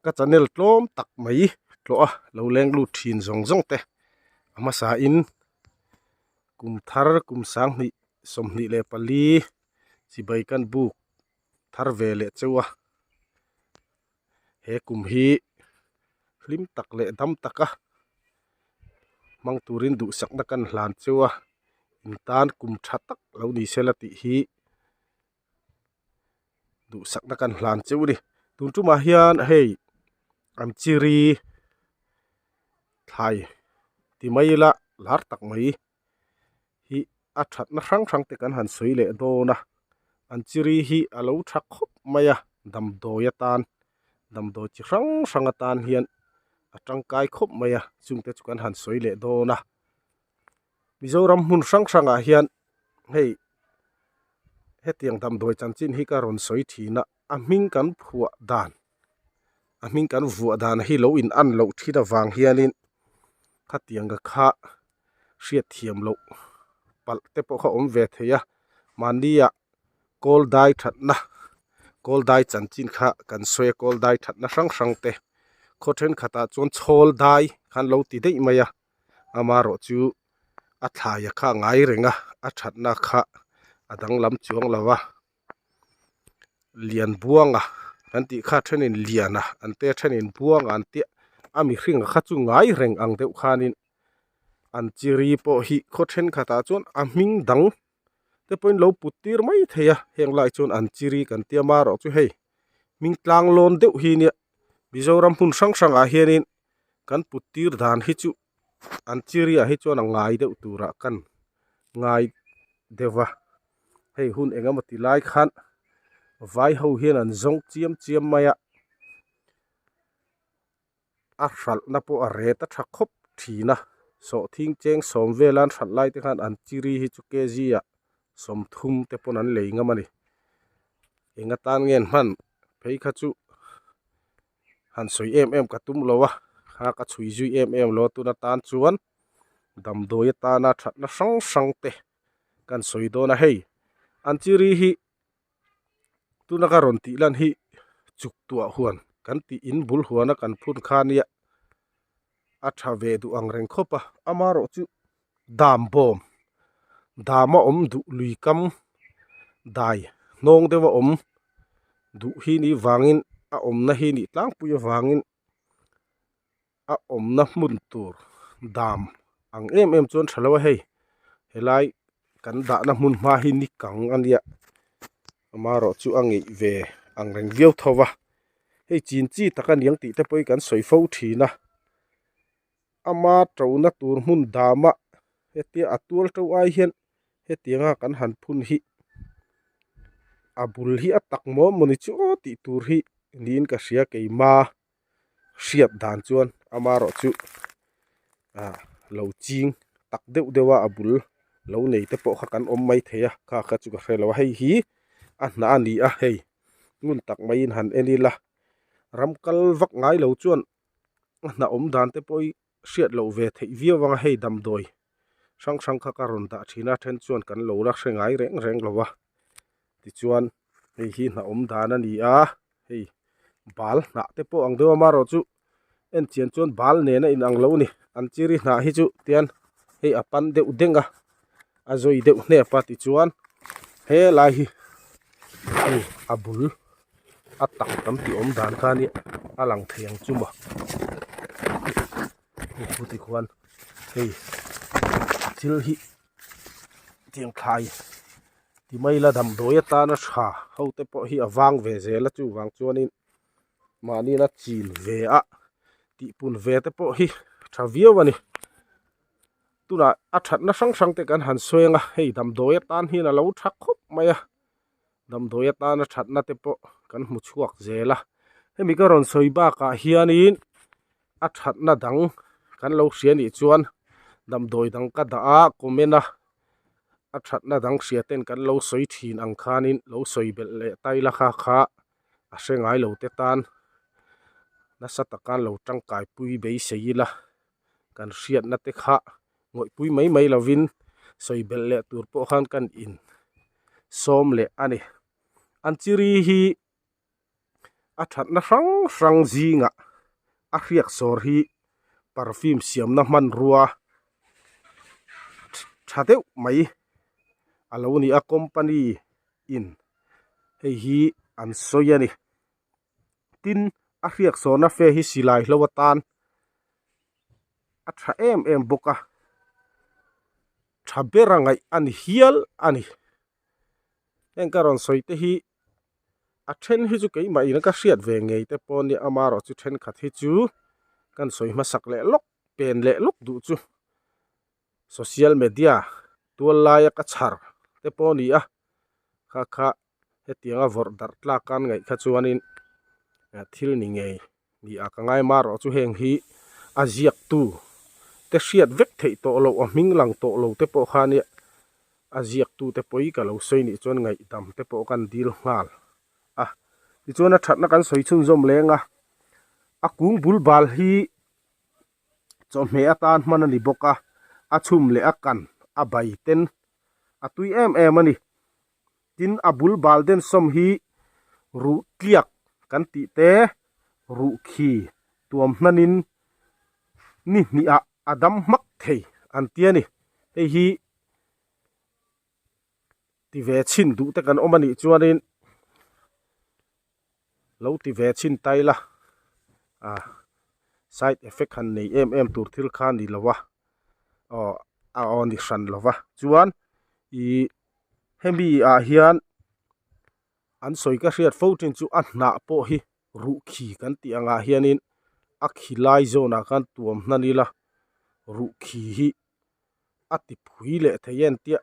Ka channel tlawm tak mai tlawh a lo leng lut thin zawng zawng te a hmasa in kum thar kum sanghnih 24 chibai kan buk thar ve leh cheu a he kum hi hlim tak leh dam taka hmang turin duhsakna kan hlan cheu a in tan kum tha tak lo ni sela tih hi. Duhsakna kan hlan cheu a ni. Tun tumah hian hei an chiri thlai ti mai ila lar tak mai hi a thatna hrang hrang te kan han sawi leh dawn a. An chiri hi a lo tha khawp mai a damdawi atan damdawi chi hrang hrang atan hian a tangkai khawp mai a chungte chu kan han sawi leh dawn a. Mizoram hmun hrang hrangah hian hei hetiang damdawi chanchin hi ka rawn sawi thin a a hming kan phuah dan a hming kan vuah dan hi lo in an loh thin avang hianin khatiang ka kha hriat thiam loh palh te pawh kha awm ve thei a mahni ah kawl dai thatna kawl dai chanchin kha kan sawi a kawl dai thatna hrang hrang te khaw thenkhatah chuan chhawl dai khan lo ti daih mai a. Amaherawh chu a thlaia kha a ngai reng a a thatna kha a danglam chuang lo a lian buanga kan tih kha thenin liana an tia thenin buanga an tia a mihring kha chu ngai reng ang deuh khanin an chiri pawh hi khaw thenkhatah chuan a hming dang te pawhin lo put tir mai thei a heng lai chuan an chiri kan tia amaherawh chu hei hming tlang lawn deuh hi nia Mizoram hmun hrang hrangah hianin kan put tir dan hi chu an chiriah hi chuan a ngai deuh turah kan ngai deuh va hei hun eng emaw ti lai khan vai ho hian an zawng chiam chiam mai a a hralhna pawh a ret a tha khawp thin a sawhthing cheng sawm vela an hralh lai te khan an chiri hi chu kg ah 30 te pawn an lei ngam a ni eng atan nge an hman phei kha chu han sawi em em ka tum lo a kha ka chhui zui em em lo a tun atan chuan damdawi atana thatna hrang hrang te kan sawi dawn a hei an chiri hi tuna ka rawn tih lan hi chuk tuah huan kan tih in bul huana kan phun kha nia a tha ve duh ang reng khawp a amaherawh chu dam bawm dam a awm duh lui kam dai hnawng deuh a awm duh hi nih vangin a awmna hi nih tlangpui avangin a awmna hmun tur dam ang em em chuan tha lo a hei helai kan dahna hmun hma hi ni kang a nia amaherawh chu a ngeih ve ang reng viau tho va hei chin chi tak a niang tih te pawh hi kan sawi fo thin a. Ama ṭona tur hmun dama hetia a tual ṭo ai hian hetianga kan han phun hi a bul hi a tak maw mawni chu aw tih tur hi niin ka hria keima hriat dan chuan amaherawh chu ah lo ching tak deuh deuh a a bul lo nei te pawh kha kan awm mai thei a kha kha chu ka hre lo a hei hi a hnah a ni a hei ngun tak maiin han en ila ram kal vak ngai lo chuan. a hna awm dan te pawh hi hriat loh ve theih viau ang a hei damdawi hrang hrang kha ka rawn dah thin a then chuan kan lo la hre ngai reng reng lo a tichuan hei hi hna awm dan a ni a hei bal hnah te pawh ang deuh amaherawh chu en chian chuan bal nen a inang lo a ni an chiri hnah hi chu tian hei a pan deuh deng a a zawi deuh hnep a tichuan helai hi hei a bul. a tak tam tih awm dan kha nia a lang thei ang chu maw hei thu ti khuan hei thil hi tiang thlai ti mai ila damdawi atana tha ho te pawh hi a vang ve zel a chuvang chuanin mahni la chin ve a tihpun ve te pawh hi tha viau a ni tunah a thatna hrang hrang te kan han sawi ang a hei damdawi atan hian a lo tha khawp mai a. Damdawi atana thatna te pawh kan hmu chhuak zel a hemi ka rawn sawi bakah hianin a thatna dang kan lo hria nih chuan damdawi dang ka dah a comment a a thatna dang hria ten kan lo sawi thin ang khanin lo sawi belh leh ta ila kha kha a hre ngai lo te tan nasa taka lo tangkai pui beisei ila kan hriatna te kha ngawihpui mai mai lovin sawi belh leh tur pawh khan kan in sawm leh a ni. An chiri hi A thatna hrang hrang zingah a hriak sawr hi perfume siamna hmanrua tha deuh mai a lo ni a company in hei hi an sawi a ni tin a hriak sawrna fe hi silai hlo atan a tha em em bawk a tha ber a ngaih a ni hial a ni heng ka rawn sawi te hi a then hi chu keimah in ka hriat ve ngei te pawh nia amaherawh chu thenkhat hi chu kan sawi hmasak leh lawk pen leh lawk duh chu social media tual laia ka chhar te pawh a ni a kha kha hetianga vawrh darh tlak an ngaih kha chuanin thil ni ngei ni a ka ngai marawh chu heng hi a ziaktu te hriat vek theih tawh loh a hming lang tawh lo te pawh kha nia a ziaktu te pawi ka lo sawi nih chuan ngaihdam te pawh kan dil nghal a tichuan a thatna kan sawi chhunzawm leng a a kung bul bal hi chawhmeh atan hman a ni bawk a a chhum leh a kan a bai ten a tui em em a ni. Tin, a bul bal den sawm hi ruh tliak kan tih te, ruh khi tuam hnanin ni hnihah a dam hmak thei an ti a ni. Hei hi ti ve chhin duh te kan awm a nih chuanin lo ti ve chhin ta ila ah side effect han nei em em tur thil kha a ni lo a aw a aw ni hran lo va chuan ih hemi ah hian an sawi ka hriat fo thin chu a hnah pawh hi ruh khi kan tih angah hianin a khi lai zawnah khan tuam hnan ila ruh khi hi a ti phui leh thei en tia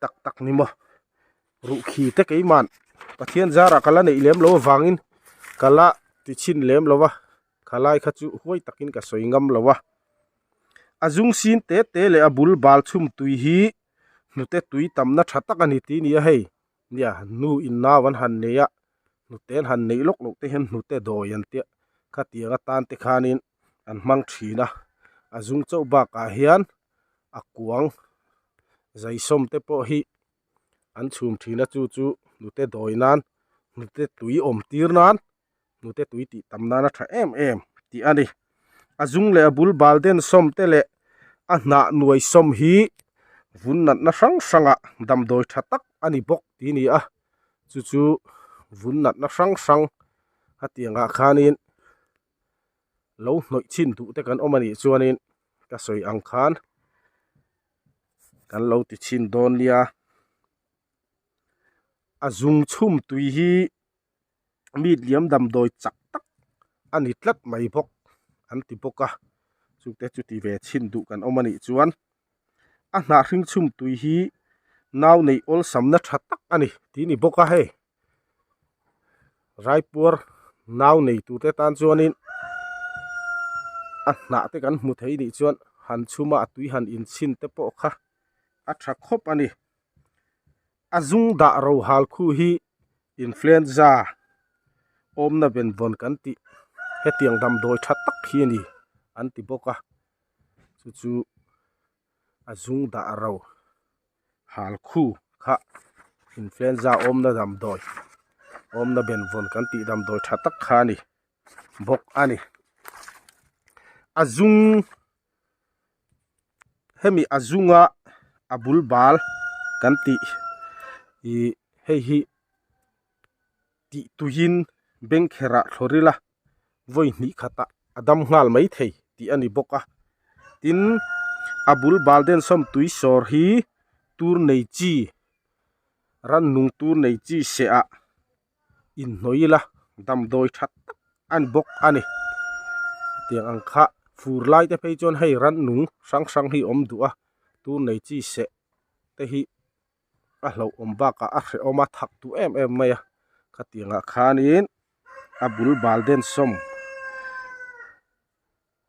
tak tak ni maw ruh khi te keiman Pathian zarah ka la neih lem lo avangin ka la ti chhin lem lo a khalai kha chu huai takin ka sawi ngam lo a a zung sin te te leh a bul bal chhum tui hi hnute tui tamna tha tak a ni tih a ni a hei nia nu in nau an han nei a hnute an han neih lawk loh te hian hnute dawi an tia khatiang atan te khanin an hmang thin a a zung chauh bakah hian a kuang zaisawm te pawh hi an chhum thin a chu chu hnute dawi nan hnute tui awm tir nan hnute tui tih tam nan a tha em em tih a ni a zung leh a bul bal den sawm te leh a hnah nuai sawm hi vun natna hrang hrangah damdawi tha tak a ni bawk tih a ni a chu chu vun natna hrang hrang hetiang ah khanin lo hnawih chhin duh te kan awm a nih chuanin ka sawi ang khan kan lo ti chhin dawn nia a zung chhum tui hi mi liam damdawi chak tak a ni tlat mai bawk an ti bawk a chute chu ti ve chhin duh kan awm a nih chuan a hnah hring chhum tui hi nau neih awlsamna tha tak a ni tih a ni bawk a hei. Raipuar nau nei tur te tan chuanin a hnah te kan hmu thei nih chuan han chhum a a tui han inchhin te pawh kha a tha khawp a ni. A zung dah ro hal khu hi influenza awmna benvawn kan tih hetiang damdawi tha tak hi a ni an ti bawk a chu chu a zung dah ro. Hal khu kha influenza awmna damdawi awmna benvawn kan tih damdawi tha tak kha a ni bawk a ni a zung hemi a zunga a bul bal kan tih ih hei hi tih tuiin bengkherah thlawrh ila vawi hnih khatah a dam nghal mai thei tih a ni bawk a tin a bul bal den sawm tui sawr hi tur nei chi rannung tur nei chi seh ah inhnawih ila damdawi tha tak a ni bawk a ni tiang ang kha fur lai te phei chuan hei rannung hrang hrang hi a awm duh a tur nei chi seh te hi. a hlauhawm bakah a hrehawm a thak duh em em mai a khatiang ah khanin a bul bal den sawm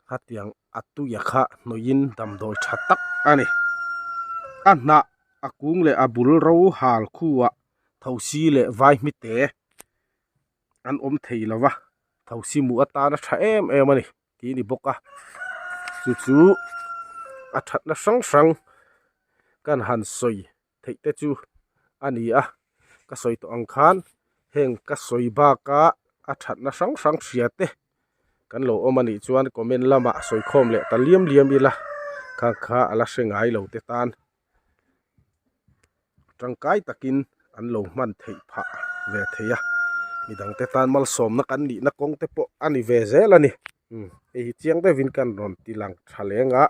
khatiang a tuia kha hnawih in damdawi tha tak a ni a hnah a kung leh a bul ro hal khu ah thosi leh vai hmite an awm thei lo va thosi hmuh atana tha em em a ni. tih a ni bawk a chu chu a thatna hrang hrang kan han sawi theih te chu a ni a ka sawi tawh ang khan heng ka sawi baka. a thatna hrang hrang hria te kan lo awm a nih chuan comment lamah sawikhawm leh ta liam liam ila kha kha a la hre ngai lo te tan tangkai takin an lo hman theih phah ve thei a midangte tan malsawmna kan nihna kawng te pawh a ni ve zel a ni umm hei hi chiang deuhin kan rawn ti lang tha leng a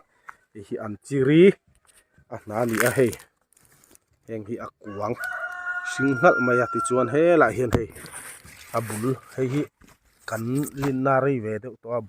hei hi an chiri a hna a ni a hei heng hi a kuang hring nghalh mai a tichuan helaiah hian hei a bul hei hi kan linna rei ve deuh tawh a bul.